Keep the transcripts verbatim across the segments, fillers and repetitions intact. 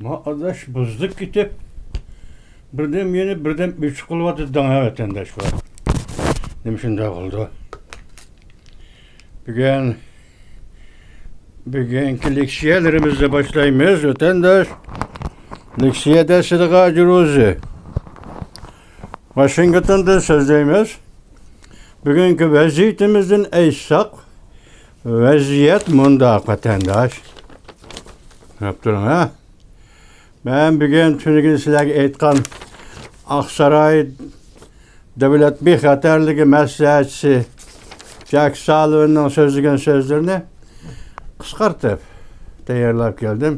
ما ئاداش بۇزۇلۇپ كېتىپ، بىردەم يېنىپ، بىردەم ئۆچۈك قىلىۋاتىدۇ دەڭ ۋەتەنداشلار. نېمە شۇنداق بولدى؟ بۈگۈن، بۈگۈنكى لېكسىيەلىرىمىزنى باشلايمىز، ۋەتەنداش. لېكسىيە دەرسىدىغا جۇرۇزى. ۋاشىنگتوندىن سۆزلەيمىز. بۈگۈنكى ۋەزىيىتىمىزدىن ئېيتساق، ۋەزىيەت مۇنداق، ۋەتەنداش. قاراپ تۇرۇڭ، ھە. مەن بۈگۈن تۈنۈگۈن سىلەرگە ئېيتقان ئاقساراي دۆلەت بىخەتەرلىكى مەسلىھەتچىسى جاك سالىۋاننىڭ سۆزلىگەن سۆزلىرىنى قىسقارتىپ تەييارلاپ كەلدىم.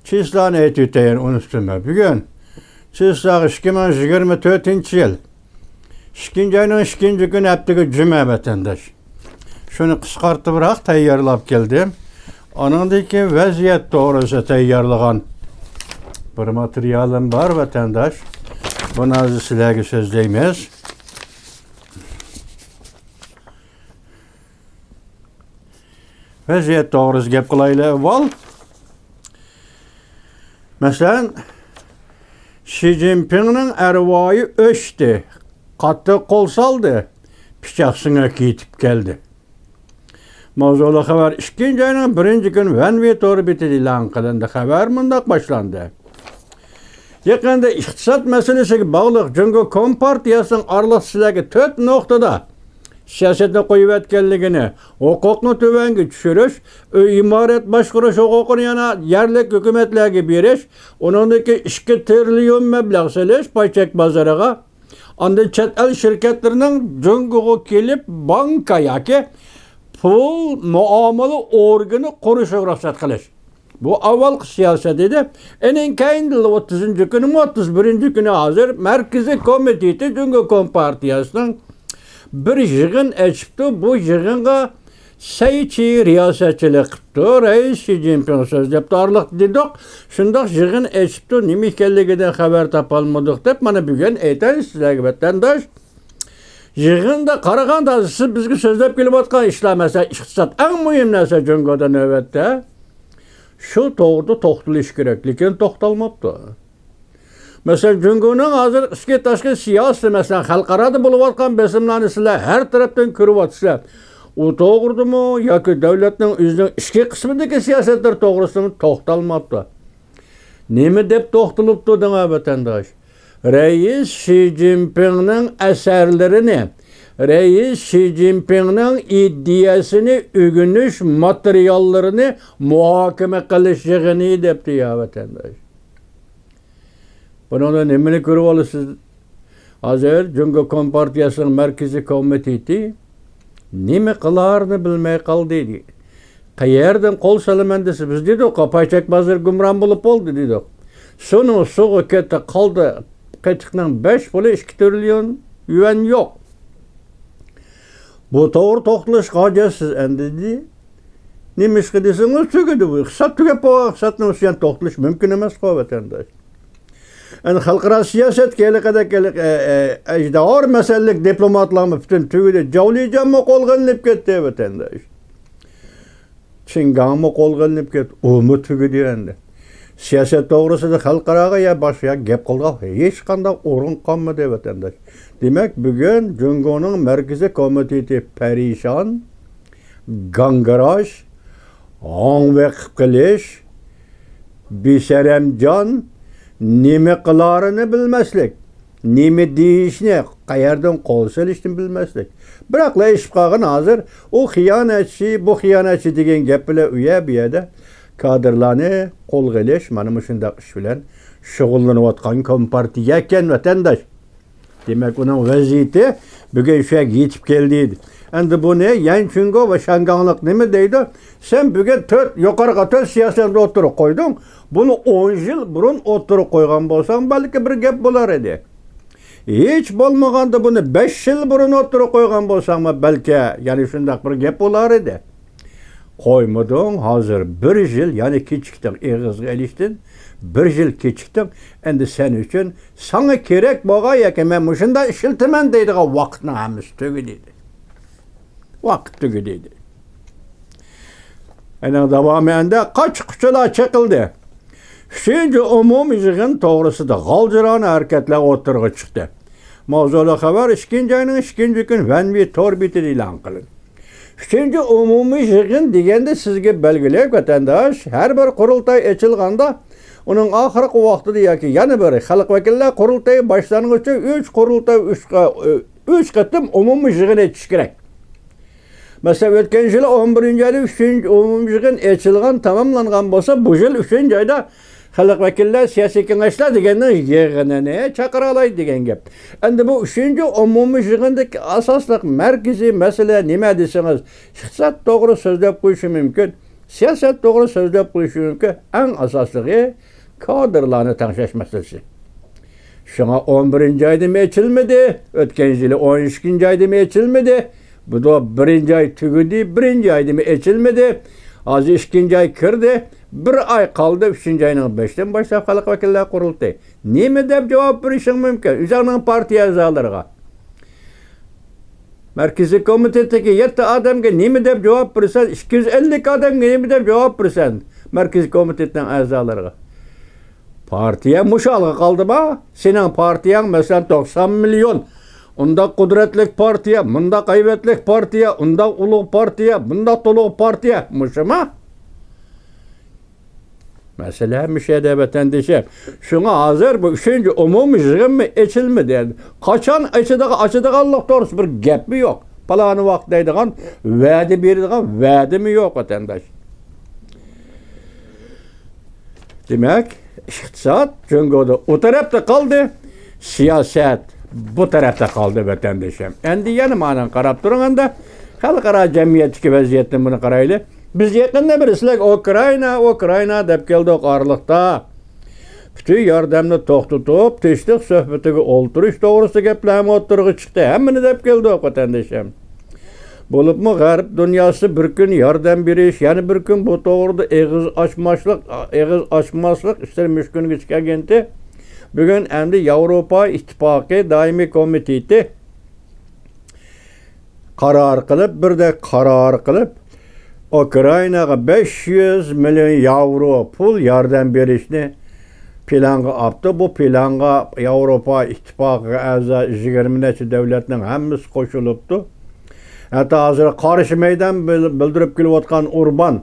چىسلانى ئېيتىپ ئۆتەيين، ئۇنتۇپتىمەن. بۈگۈن چىسلاغا ئىككى مىڭ يىگىرمە تۆتىنچى يىل. ئىككىنچى ئاينىڭ ئىككىنچى كۈنى، ھەپتىگە جۈمە، ۋەتەنداش. شۇنى قىسقارتىپراق تەييارلاپ كەلدىم. ئانىڭدىن كېيىن ۋەزىيەت توغرىسىدا تەييارلىغان بىر ماتېرىيالىم بار، ۋەتەنداش. بۇنى ھازىر سىلەرگە سۆزلەيمىز. ۋەزىيەت توغرىسىدا گەپ قىلايلى ئەۋۋال. مەسىلەن، شى جىنپىڭنىڭ ئەرۋايى ئۆچتى، قاتتىق قول سالدى، پىچاق سۆڭەك يېتىپ كەلدى. ماۋزۇلۇق خەۋەر ئىككىنچى ئاينىڭ بىرىنچى كۈنى ۋەنۋى تور بېتىدە ئېلان قىلىندى. خەۋەر مۇنداق باشلاندى. يېقىندا ئىقتىساد مەسىلىسىگە باغلىق جۇڭگو كومپارتىيەسىنىڭ ئارىلىقچىلارغا تۆت نۇقتىدا سىياسەتنى قويۇۋەتكەنلىكىنى، ھوقۇقنى تۆۋەنگە چۈشۈرۈش، ئۆي ئىمارەت باشقۇرۇش ھوقۇقىنى يەنە يەرلىك ھۆكۈمەتلەرگە بېرىش، ئۇنىڭدىن كېيىن ئىككى تىرىليون مەبلەغ سېلىش پاي چەك بازىرىغا، ئاندىن چەت ئەل شىركەتلىرىنىڭ جۇڭگوغا كېلىپ بانكا ياكى پۇل مۇئامىلە ئورگىنى قۇرۇشىغا رۇخسەت قىلىش. بۇ ئاۋۋالقى سىياسەت ئىدى. ئېنىڭ كەينىدىن ئوتتۇزىنچى كۈنىمۇ، ئوتتۇز بىرىنچى كۈنى ھازىر مەركىزىي كومىتېتى جۇڭگو كومپارتىيەسىنىڭ بىر يىغىن ئېچىپتۇ. بۇ يىغىنغا سەي چى رىياسەتچىلىك قىپتۇ. رەئىس شى جىنپىڭ سۆزلەپتۇ ئارىلىقتا دېدۇق. شۇنداق يىغىن ئېچىپتۇ. نېمە ئىكەنلىكىدىن خەۋەر تاپالمىدۇق دەپ، مانا بۈگۈن ئېيتاي سىلەرگە، ۋەتەنداش. يىغىندا قارىغاندا، سىز بىزگە سۆزلەپ كېلىۋاتقان ئىشلار، مەسىلەن، ئىقتىساد ئەڭ مۇھىم نەرسە جۇڭگودا نۆۋەتتە. شۇ توغرىدا توختىلىش كېرەك، لېكىن توختالماپتۇ. مەسىلەن، جۇڭگونىڭ ھازىر ئىچكى تاشقى سىياسىتى، مەسىلەن، خەلقئارادا بولۇۋاتقان بېسىملارنى سىلەر ھەر تەرەپتىن كۆرۈۋاتىسىلەر. ئۇ توغرىدىمۇ ياكى دۆلەتنىڭ ئۆزىنىڭ ئىچكى قىسمىدىكى سىياسەتلىرى توغرىسىدىمۇ توختالماپتۇ. نېمە دەپ توختىلىپتۇ دەڭە، ۋەتەنداش؟ رەئىس شى جىنپىڭنىڭ ئەسەرلىرىنى، رەئىس شى جىنپىڭنىڭ ئىدىيەسىنى ئۆگىنىش ماتېرىياللىرىنى مۇھاكىمە قىلىش يىغىنى دەپتۇ يا، ۋەتەنداش. بۇنىڭدا نېمىنى كۆرۈۋالىسىز؟ ھازىر جۇڭگو كومپارتىيەسىنىڭ مەركىزىي كومىتېتى نېمە قىلارىنى بىلمەي قالدى. قەيەردىن قول سالىمەن دېسە، بىز دېدۇق، پاي چەك بازىرى گۇمران بولۇپ بولدى دېدۇق. سۇنىڭ سۇغا كەتتى، قالدى. قېتىقنىڭ بەش پۇلى ئىككى تىرىليون يۈەن يوق. بۇ توغرا توختىلىشقا ھاجەتسىز ئەمدى دېدى. نېمىشقا دېسىڭىز، تۈگىدى بۇ. ئىقتىساد تۈگەپ بولغان ئىقتىسادنىڭ ئۈستىگە توختىلىش مۇمكىن ئەمەسقۇ، ۋەتەنداش. ئەنە خەلقئارا سىياسەتكە ھېلىقىدەك، ھېلىقى، ئە، ئە، ئەجدىھار مەسىلىلىك دىپلوماتلارمۇ پۈتۈن تۈگىدى. جاۋ لىجيەنمۇ قولغا ئېلىنىپ كەتتى، ۋەتەنداش. چىن گاڭمۇ قولغا ئېلىنىپ كەتتى. ئۇمۇ تۈگىدى ئەمدى. سىياسەت توغرىسىدا خەلقئاراغا يا باشقا يەرگە گەپ قىلىدىغان ھېچقانداق ئورۇن قالمىدى، ۋەتەنداش. دېمەك، بۈگۈن جۇڭگونىڭ مەركىزىي كومىتېتى پەرىشان، گاڭگىراش، ھاڭۋېقىپ قېلىش، بىسەرەمجان، نېمە قىلارىنى بىلمەسلىك، نېمە دېيىشنى، قەيەردىن قول سېلىشنى بىلمەسلىك. بىراقلا ئېشىپ قالغان ھازىر ئۇ خىيانەتچى، بۇ خىيانەتچى دېگەن گەپ بىلەن ئۇ يەر، بۇ يەردە كادىرلارنى قولغا ئېلىش، مانا مۇشۇنداق ئىش بىلەن شۇغۇللىنىۋاتقان كومپارتىيە ئىكەن، ۋەتەنداش. دېمەك، ئۇنىڭ ۋەزىيىتى بۈگۈن شۇ يەرگە يېتىپ كەلدى. ئەمدى بۇنى يەن چۈنگو ۋە شياڭگاڭلىق نېمە دەيدۇ؟ سەن بۈگۈن تۆت، يۇقىرىغا تۆت سىياسەتنى ئوتتۇرىغا قويدۇڭ. بۇنى ئون يىل بۇرۇن ئوتتۇرىغا قويغان بولساڭ، بەلكى بىر گەپ بولار ئىدى. ھېچ بولمىغاندا بۇنى بەش يىل بۇرۇن ئوتتۇرىغا قويغان بولساڭمۇ، بەلكى، يەنى شۇنداق بىر گەپ بولار ئىدى. قويمىدىڭ، ھازىر بىر يىل، يەنى كېچىكتىڭ، ئېغىزغا ئېلىشتىن بىر يىل كېچىكتىڭ. ئەمدى سەن ئۈچۈن ساڭا كېرەك بولغان ياكى مەن مۇشۇنداق ئىشلىتىمەن دەيدىغان ۋاقىتنىڭ ھەممىسى تۈگىدى. ۋاقىت تۈگىدى. ئەنە داۋامى ئەندە قاچا-قۇچىلار چېقىلدى. ئۈچىنچى ئومۇمىي يىغىن توغرىسىدا غالجىرانە ھەرىكەتلەر ئوتتۇرىغا چىقتى. ماۋزۇلۇق خەۋەر ئىككىنچى ئاينىڭ ئىككىنچى كۈنى ۋەنۋى تور بېتىدە ئېلان قىلىندى. ئۈچىنچى ئومۇمىي يىغىن دېگەندە سىزگە بەلگىلىك، ۋەتەنداش، ھەر بىر قۇرۇلتاي ئېچىلغاندا، ئۇنىڭ ئاخىرقى ۋاقتىدا ياكى يەنە بىر خەلق ۋەكىللەر قۇرۇلتىيى باشلانغۇچە ئۈچ قۇرۇلتاي، ئۈچ قا-، ئۈچ قېتىم ئومۇمىي يىغىن ئېچىش كېرەك. مەسىلەن، ئۆتكەن يىلى ئون بىرىنچى ئايدا ئۈچىنچى ئومۇميىغىن ئېچىلغان، تاماملانغان بولسا، بۇ يىل ئۈچىنچى ئايدا خەلق ۋەكىللەر، سىياسىي كېڭەشلەر دېگەننىڭ يىغىنىنى چاقىرالايدۇ دېگەن گەپ. ئەمدى بۇ ئۈچىنچى ئومۇميىغىندىكى ئاساسلىق مەركىزىي مەسىلە نېمە دېسىڭىز، ئىقتىساد توغرا سۆزلەپ قويۇشى مۇمكىن، سىياسەت توغرا سۆزلەپ قويۇشى مۇمكىن. ئەڭ ئاساسلىقى، كادىرلارنى تەڭشەش مەسىلىسى. شۇڭا ئون بىرىنچى ئايدىمۇ ئېچىلمىدى، ئۆتكەن يىلى ئون ئىككىنچى ئايدىمۇ ئېچىلمىدى. بۇ بىرىنچى ئاي تۈگىدى، بىرىنچى ئايدىمۇ ئېچىلمىدى. ھازىر ئىككىنچى ئاي كىردى، بىر ئاي قالدى، ئۈچىنچى ئاينىڭ بەشىدىن باشلاپ خەلق ۋەكىللەر قۇرۇلتىيى. نېمە دەپ جاۋاب بېرىشىڭ مۇمكىن ئۆزۈڭنىڭ پارتىيە ئەزالىرىغا؟ مەركىزىي كومىتېتتىكى يەتتە ئادەمگە نېمە دەپ جاۋاب بېرىسەن؟ ئىككى يۈز ئەللىك ئادەمگە نېمە دەپ جاۋاب بېرىسەن؟ مەركىزىي كومىتېتنىڭ ئەزالىرىغا. پارتىيە مۇشۇ ھالغا قالدىما؟ سېنىڭ پارتىيەڭ، مەسىلەن، توقسان مىليون. ئۇنداق قۇدرەتلىك پارتىيە، مۇنداق ھەيۋەتلىك پارتىيە، ئۇنداق ئۇلۇغ پارتىيە، بۇنداق تولۇق پارتىيە. مۇشۇما؟ مەسىلە مۇشۇ يەردە، ۋەتەندىشىم. شۇڭا ھازىر بۇ ئۈچىنچى ئومۇميىغىنمۇ ئېچىلمىدى. قاچان ئېچىدىغان، ئاچىدىغانلىق توغرىسىدا بىر گەپمۇ يوق. پالانى ۋاقىت دەيدىغان، ۋەدە بېرىدىغان ۋەدىمۇ يوق، ۋەتەنداش. دېمەك، ئىقتىساد جۇڭگودا ئۇ تەرەپتە قالدى، سىياسەت بۇ تەرەپتە قالدى، ۋەتەندىشىم. ئەمدى يەنە مانا قاراپ تۇرۇڭ ئەمدى، خەلقئارا جەمئىيەتتىكى ۋەزىيەتنى بۇنى قارايلى. بىز يېقىندا بىر سىلەرگە ئۇكرائىنا، ئۇكرائىنا دەپ كەلدۇق ئارىلىقتا. پۈتۈن ياردەمنى توختىتىپ، تىنچلىق سۆھبىتىگە ئولتۇرۇش توغرىسىدا گەپلەرمۇ ئوتتۇرىغا چىقتى. ھەممىنى دەپ كەلدۇق، ۋەتەندىشىم. بولۇپمۇ غەرب دۇنياسى بىر كۈن ياردەم بېرىش، يەنە بىر كۈن بۇ توغرىدا ئېغىز ئاچماسلىق، ئېغىز ئاچماسلىق ئىشلىرى مۇشۇ كۈنگىچە كەلگەنتى. بۈگۈن ئەمدى ياۋروپا ئىتتىپاقى دائىمىي كومىتېتى قارار قىلىپ، بىردەك قارار قىلىپ، ئۇكرائىناغا بەش يۈز مىليون ياۋرو پۇل ياردەم بېرىشنى پىلانغا ئاپتۇ. بۇ پىلانغا ياۋروپا ئىتتىپاقىغا ئەزا يىگىرمە نەچچە دۆلەتنىڭ ھەممىسى قوشۇلۇپتۇ. ھەتتا ھازىر قارشى مەيدان بىل-، بىلدۈرۈپ كېلىۋاتقان ئوربان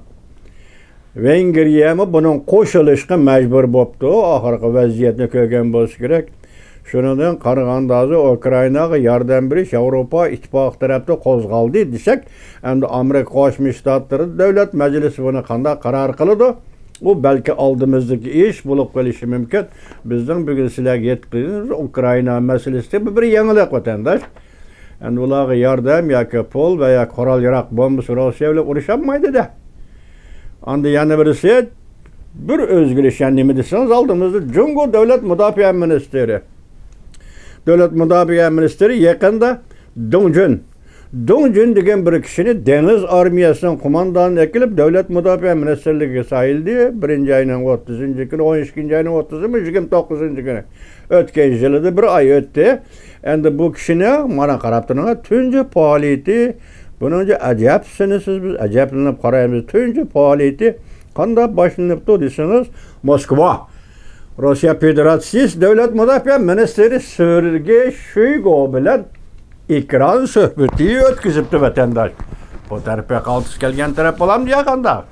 ۋېنگرىيەمۇ بۇنىڭ قوشۇلۇشقا مەجبۇر بوپتۇ. ئاخىرقى ۋەزىيەتنى كۆرگەن بولسا كېرەك. شۇنىڭدىن قارىغاندا، ھازىر ئۇكرائىناغا ياردەم بېرىش ياۋروپا ئىتتىپاقى تەرەپتىن قوزغالدى دېسەك، ئەمدى ئامېرىكا قوشما شتاتلىرى دۆلەت مەجلىسى بۇنى قانداق قارار قىلىدۇ؟ ئۇ بەلكى ئالدىمىزدىكى ئىش بولۇپ قېلىشى مۇمكىن. بىزنىڭ بۈگۈن سىلەرگە يەتكۈزگىنىمىز ئۇكرائىنا مەسىلىسىدە بۇ بىر يېڭىلىق، ۋەتەنداش. ئەمدى ئۇلارغا ياردەم ياكى پۇل ۋە ياكى قورال ياراق بومبىسى روسىيە بىلەن ئۇرۇشالمايدۇ-دە. ئاندىن يەنە بىرسى، بىر ئۆزگىرىش، يەنى نېمە دېسىڭىز، ئالدىمىزدا جۇڭگو دۆلەت مۇداپىئە مىنىستىرى. دۆلەت مۇداپىئە مىنىستىرى يېقىندا دۇڭ جۈن، دۇڭ جۈن دېگەن بىر كىشىنى دېڭىز ئارمىيەسىنىڭ قوماندانى ئەكېلىپ، دۆلەت مۇداپىئە مىنىستىرلىكىگە سايلىدى. بىرىنچى ئاينىڭ ئوتتۇزىنچى كۈنى، ئون ئىككىنچى ئاينىڭ ئوتتۇزىمۇ، يىگىرمە توققۇزىنچى كۈنى. ئۆتكەن يىلىدا بىر ئاي ئۆتتى. ئەمدى بۇ كىشىنىڭ مانا قاراپ تۇرۇڭ، تۇنجى پائالىيىتى، بۇنىڭ ئەجەبسىنىسىز، بىز ئەجەبلىنىپ قارايمىز. تۇنجى پائالىيىتى قانداق باشلىنىپتۇ دېسىڭىز، موسكۋا، روسىيە فېدېراتسىيىسى دۆلەت مۇداپىئە مىنىستىرى سېرگېي شويگۇ بىلەن ئېكران سۆھبىتى ئۆتكۈزۈپتۇ، ۋەتەنداش. بۇ تەرەپكە قالتىس كەلگەن تەرەپ بولامدۇ يا قانداق؟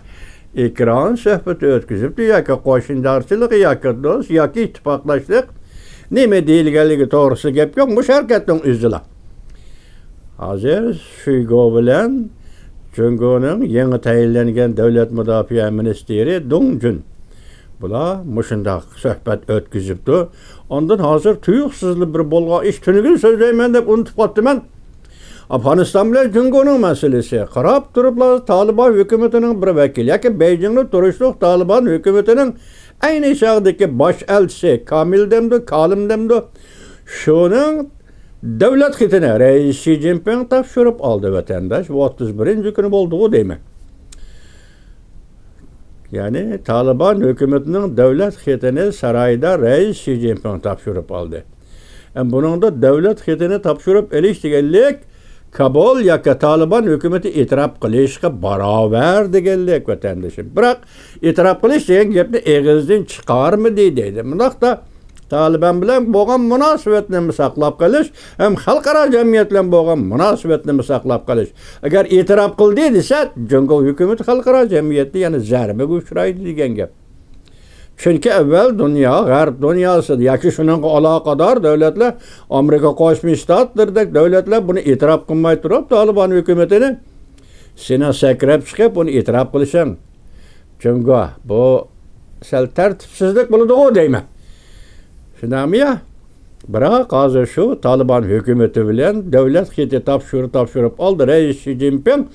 ئېكران سۆھبىتى ئۆتكۈزۈپتۇ ياكى قوشنىدارچىلىقى ياكى دوست ياكى ئىتتىپاقداشلىق نېمە دېيىلگەنلىكى توغرىسىدا گەپ يوق. مۇشۇ ھەرىكەتنىڭ ئۆزىلا. ھازىر شويگۇ بىلەن جۇڭگونىڭ يېڭى تەيىنلەنگەن دۆلەت مۇداپىئە مىنىستىرى دۇڭ جۈن، بۇلار مۇشۇنداق سۆھبەت ئۆتكۈزۈپتۇ. ئاندىن ھازىر تۇيۇقسىزلا بىر بولغان ئىش، تۈنۈگۈن سۆزلەيمەن دەپ ئۇنتۇپ قاپتىمەن. ئافغانىستان بىلەن جۇڭگونىڭ مەسىلىسى. قاراپ تۇرۇپلا تالىبان ھۆكۈمىتىنىڭ بىر ۋەكىلى ياكى بەيجىڭدا تۇرۇشلۇق تالىبان ھۆكۈمىتىنىڭ ئەينى چاغدىكى باش ئەلچىسى كامىل دەمدۇ، كالىم دەمدۇ، شۇنىڭ دۆلەت خېتىنى رەئىس شى جىنپىڭ تاپشۇرۇپ ئالدى، ۋەتەنداش. بۇ ئوتتۇز بىرىنچى كۈنى بولدىغۇ دەيمەن. يەنى تالىبان ھۆكۈمىتىنىڭ دۆلەت خېتىنى سارايدا رەئىس شى جىنپىڭ تاپشۇرۇپ ئالدى. ئەم، بۇنىڭدا دۆلەت خېتىنى تاپشۇرۇپ ئېلىش دېگەنلىك كابۇل ياكى تالىبان ھۆكۈمىتى ئېتىراپ قىلىشقا باراۋەر دېگەنلىك، ۋەتەندىشىم. بىراق ئېتىراپ قىلىش دېگەن گەپنى ئېغىزدىن چىقارمىدى دەيدۇ. مۇنداقتا تالىبان بىلەن بولغان مۇناسىۋەتنى ساقلاپ قېلىش ھەم خەلقئارا جەمئىيەت بىلەن بولغان مۇناسىۋەتنى ساقلاپ قېلىش. ئەگەر ئېتىراپ قىلدى دېسە، جۇڭگو ھۆكۈمىتى خەلقئارا جەمئىيەتتە يەنە زەربىگە ئۇچرايدۇ دېگەن گەپ. چۈنكى ئەۋۋەل دۇنيا، غەرب دۇنياسىدا ياكى شۇنىڭغا ئالاقىدار دۆلەتلەر، ئامېرىكا قوشما شتاتلىرىدەك دۆلەتلەر بۇنى ئېتىراپ قىلماي تۇرۇپ، تالىبان ھۆكۈمىتىنى سېنىڭ سەكرەپ چىقىپ، بۇنى ئېتىراپ قىلىشىڭ، جۇڭگو، بۇ سەل تەرتىپسىزلىك بولىدىغۇ دەيمەن. شۇنداقمۇ يا؟ بىراق ھازىر شۇ تالىبان ھۆكۈمىتى بىلەن دۆلەت خېتى تاپشۇرۇپ، تاپشۇرۇپ ئالدى رەئىس شى جىنپىڭ.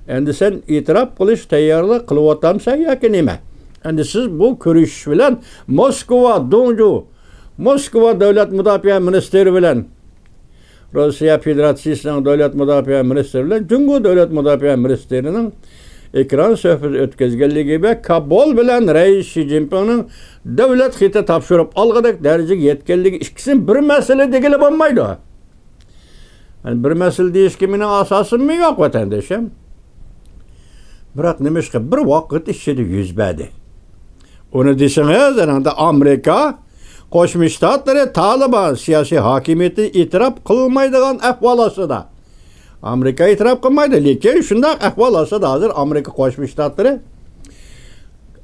ئەمدى سەن ئېتىراپ قىلىش تەييارلىق قىلىۋاتامسەن ياكى نېمە؟ ئەمدى سىز بۇ كۆرۈشۈش بىلەن موسكۋا، دۇڭجۇ، موسكۋا دۆلەت مۇداپىئە مىنىستىرى بىلەن، روسىيە فېدېراتسىيىسىنىڭ دۆلەت مۇداپىئە مىنىستىرى بىلەن جۇڭگو دۆلەت مۇداپىئە مىنىستىرىنىڭ ئېكران سۆھبىتى ئۆتكۈزگەنلىكى ۋە كابۇل بىلەن رەئىس شى جىنپىڭنىڭ دۆلەت خېتى تاپشۇرۇپ ئالغۇدەك دەرىجىگە يەتكەنلىكى ئىككىسىنى بىر مەسىلە دېگىلى بولمايدۇ. يەنى بىر مەسىلە دېيىشكە مېنىڭ ئاساسىممۇ يوق، ۋەتەندىشىم. بىراق نېمىشقا بىر ۋاقىت ئىچىدە يۈز بەردى؟ ئۇنى دېسىڭىز، ئەنەندە ئامېرىكا قوشما شتاتلىرى تالىبان سىياسىي ھاكىمىيىتىنى ئېتىراپ قىلمايدىغان ئەھۋال ئاستىدا، ئامېرىكا ئېتىراپ قىلمايدۇ، لېكىن شۇنداق ئەھۋال ئاستىدا ھازىر ئامېرىكا قوشما شتاتلىرى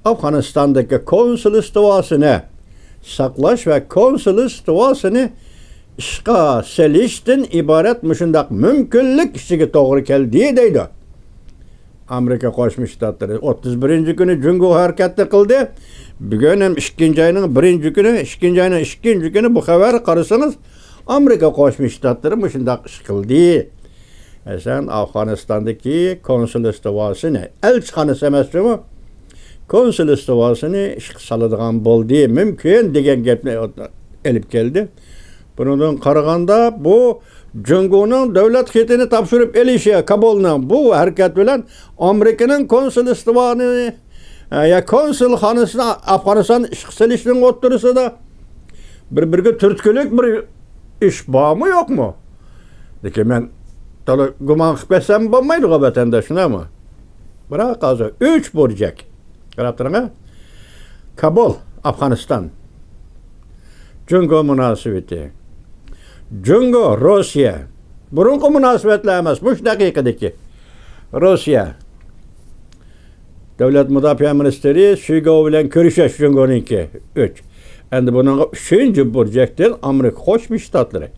ئافغانىستاندىكى كونسۇل ئىستىۋاسىنى ساقلاش ۋە كونسۇل ئىستىۋاسىنى ئىشقا سېلىشتىن ئىبارەت مۇشۇنداق مۇمكىنلىك ئىچىگە توغرا كەلدى دەيدۇ. ئامېرىكا قوشما شتاتلىرى ئوتتۇز بىرىنچى كۈنى جۇڭگو ھەرىكەتنى قىلدى. بۈگۈن ھەم ئىككىنچى ئاينىڭ بىرىنچى كۈنى، ئىككىنچى ئاينىڭ ئىككىنچى كۈنى بۇ خەۋەر قارىسىڭىز، ئامېرىكا قوشما شتاتلىرى مۇشۇنداق ئىش قىلدى. مەسىلەن، ئافغانىستاندىكى كونسۇل ئىستىۋاسىنى، ئەلچىخانىسى ئەمەس جۇمۇ، كونسۇل ئىستىۋاسىنى ئىشقا سالىدىغان بولدى، مۇمكىن دېگەن گەپنى ئېلىپ كەلدى. بۇنىڭدىن قارىغاندا، بۇ جۇڭگونىڭ دۆلەت خېتىنى تاپشۇرۇپ ئېلىشى، كابۇلنىڭ بۇ ھەرىكەت بىلەن ئامېرىكىنىڭ كونسۇل ئىستىۋانى، ئە، يا كونسۇلخانىسىنى ئافغانىستان ئىشقا سېلىشنىڭ ئوتتۇرىسىدا بىر-بىرىگە تۈرتكىلىك بىر ئىش بارمۇ، يوقمۇ؟ لېكىن مەن تولا گۇمان قىلىپ كەتسەم بولمايدىغۇ، ۋەتەنداش، شۇنداقمۇ؟ بىراق ھازىر ئۈچ بۇرجەك. قاراپ تۇرۇڭ، ھە؟ كابۇل، ئافغانىستان. جۇڭگو مۇناسىۋىتى. جۇڭگو، روسىيە. بۇرۇنقى مۇناسىۋەتلەر ئەمەس، مۇشۇ دەقىقىدىكى. روسىيە. دۆلەت مۇداپىئە مىنىستىرى شۇيگو بىلەن كۆرۈشۈش جۇڭگونىڭكى. ئۈچ. ئەمدى بۇنىڭغا ئۈچىنچى بۇرجەكتىن ئامېرىكا قوشما شتاتلىرى.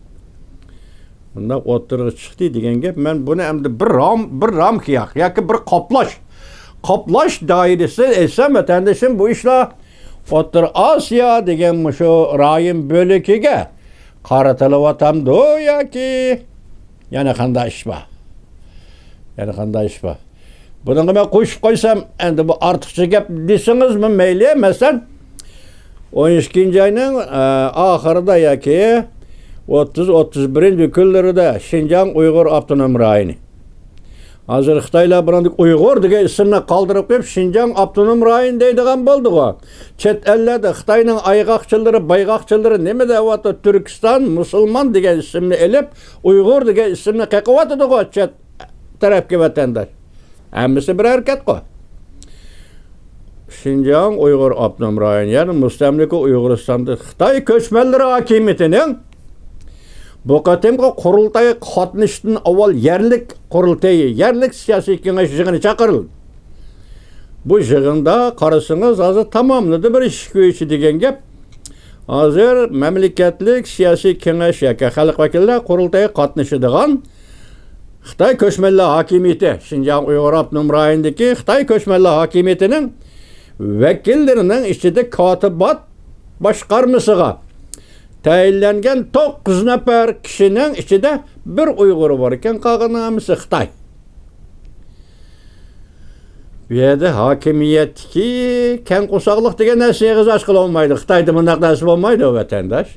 بۇنداق ئوتتۇرىغا چىقتى دېگەن گەپ، مەن بۇنى ئەمدى بىر رام، بىر رامكا ياق، ياكى بىر قاپلاش، قاپلاش دائىرىسىدە ئېيتسام، ۋەتەندىشىم، بۇ ئىشلار ئوتتۇرا ئاسىيا دېگەن مۇشۇ رايون بۆلىكىگە قارىتىلىۋاتامدۇ ياكى يەنە قانداق ئىش بار؟ يەنە قانداق ئىش بار؟ بۇنىڭغا مەن قوشۇپ قويسام، ئەمدى بۇ ئارتۇقچە گەپ دېسىڭىزمۇ مەيلى. مەسىلەن، ئون ئىككىنچى ئاينىڭ، ئە، ئاخىرىدا ياكى ئوتتۇز، ئوتتۇز بىرىنچى كۈنلىرىدە شىنجاڭ ئۇيغۇر ئاپتونوم رايونى. ھازىر خىتايلار بۇنىڭدىكى ئۇيغۇر دېگەن ئىسىمنى قالدۇرۇپ قويۇپ، شىنجاڭ ئاپتونوم رايون دەيدىغان بولدىغۇ. چەت ئەللەردە خىتاينىڭ ئايغاقچىلىرى، بايغاقچىلىرى نېمە دەۋاتىدۇ؟ تۈركىستان، مۇسۇلمان دېگەن ئىسىمنى ئېلىپ، ئۇيغۇر دېگەن ئىسىمنى قېقىۋاتىدىغۇ چەت تەرەپكە ۋەتەنداش. ھەممىسى بىر ھەرىكەتقۇ. شىنجاڭ ئۇيغۇر ئاپتونوم رايونى، يەنى مۇستەملىكە ئۇيغۇرىستاندا خىتاي كۆچمەنلىرى ھاكىمىيىتىنىڭ بۇ قېتىمقى قۇرۇلتايغا قاتنىشىشتىن ئاۋۋال يەرلىك قۇرۇلتىيى، يەرلىك سىياسىي كېڭەش يىغىنى چاقىرىلدى. بۇ يىغىندا قارىسىڭىز، ھازىر تاماملىدى بىر ئىش كۈيىچى دېگەن گەپ. ھازىر مەملىكەتلىك سىياسىي كېڭەش ياكى خەلق ۋەكىللەر قۇرۇلتىيىغا قاتنىشىدىغان خىتاي كۆچمەنلەر ھاكىمىيىتى، شىنجاڭ ئۇيغۇر ئاپتونوم رايونىدىكى خىتاي كۆچمەنلەر ھاكىمىيىتىنىڭ ۋەكىللىرىنىڭ ئىچىدە كاتىبات باشقارمىسىغا تەيىنلەنگەن توققۇز نەپەر كىشىنىڭ ئىچىدە بىر ئۇيغۇر بار ئىكەن، قالغان ھەممىسى خىتاي. بۇ يەردە ھاكىمىيەتتىكى كەڭ قورساقلىق دېگەن نەرسە ئېغىز ئاچقىلى بولمايدۇ. خىتايدا بۇنداق نەرسە بولمايدۇ، ۋەتەنداش.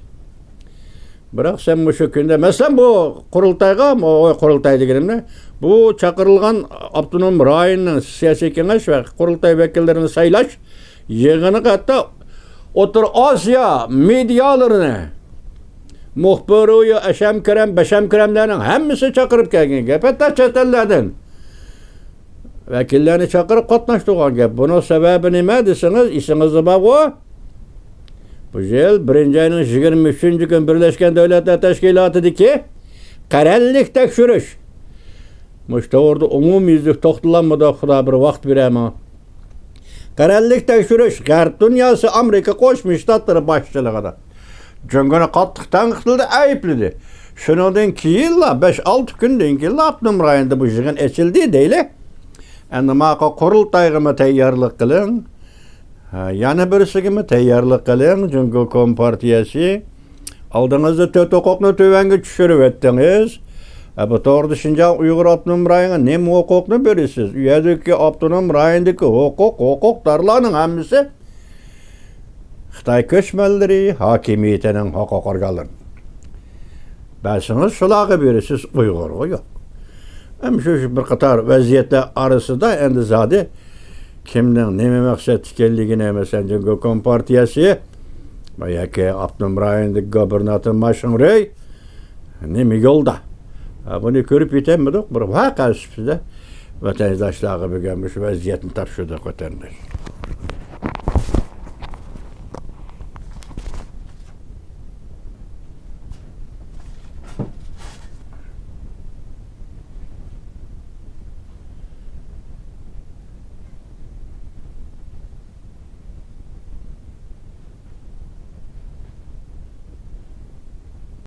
بىراق سەن مۇشۇ كۈندە، مەسىلەن، بۇ قۇرۇلتايغا، ئۇ قۇرۇلتاي دېگىنىمنى، بۇ چاقىرىلغان ئاپتونوم رايوننىڭ سىياسىي كېڭەش ۋە قۇرۇلتاي ۋەكىللىرىنى سايلاش يىغىنىغا ھەتتا ئوتتۇرا ئاسىيا مېدىيالىرىنى، مۇخبىرۇ يا ئەشەم كىرەم، بەشەم كىرەملەرنىڭ ھەممىسى چاقىرىپ كەلگەن گەپ، ھەتتا چەت ئەللەردىن ۋەكىللەرنى چاقىرىپ قاتناشتۇرغان گەپ. بۇنىڭ سەۋەبى نېمە دېسىڭىز، ئېسىڭىزدە بارغۇ، بۇ يىل بىرىنچى ئاينىڭ يىگىرمە ئۈچىنچى كۈنى بىرلەشكەن دۆلەتلەر تەشكىلاتىدىكى قەرەللىك تەكشۈرۈش. مۇشۇ توغرىدا ئومۇميۈزلۈك توختىلالمىدۇق، خۇدا بىر ۋاقىت بېرەر ماڭا. قەرەللىك تەكشۈرۈش غەرب دۇنياسى ئامېرىكا قوشما شتاتلىرى باشچىلىقىدا جۇڭگونى قاتتىق تەنقىدلىدى، ئەيىبلىدى. شۇنىڭدىن كېيىنلا، بەش-ئالتە كۈندىن كېيىنلا ئاپتونوم رايوندا بۇ يىغىن ئېچىلدى دەيلى. ئەمدى ماقۇل قۇرۇلتايغىمۇ تەييارلىق قىلىڭ. ھە، يەنە بىرسىگىمۇ تەييارلىق قىلىڭ. جۇڭگو كومپارتىيەسى، ئالدىڭىزدا تۆت ھوقۇقنى تۆۋەنگە چۈشۈرۈۋەتتىڭىز. ھە، بۇ توغرىدا شىنجاڭ ئۇيغۇر ئاپتونوم رايونىغا نېمە ھوقۇقنى بېرىسىز؟ ئۇ يەردىكى ئاپتونوم رايوندىكى ھوقۇق، ھوقۇقدارلارنىڭ ھەممىسى خىتاي كۆچمەنلىرى ھاكىمىيىتىنىڭ ھوقۇق ئورگانلىرى. بەرسىڭىز شۇلارغا بېرىسىز، ئۇيغۇرغا يوق. ھەم شۇ، شۇ بىر قاتار ۋەزىيەتلەر ئارىسىدا ئەمدى زادى كىمنىڭ نېمە مەقسەتتە ئىكەنلىكىنى، مەسىلەن، جۇڭگو كومپارتىيەسى ياكى ئاپتونوم رايوندىكى گۇبېرناتور ما شىڭرۇي نېمە يولدا؟ ھە، بۇنى كۆرۈپ يېتەلمىدۇق. بىر ۋەقە سۈپىتىدە ۋەتەنداشلارغا بۈگۈن مۇشۇ ۋەزىيەتنى تاپشۇردۇق، ۋەتەنداش.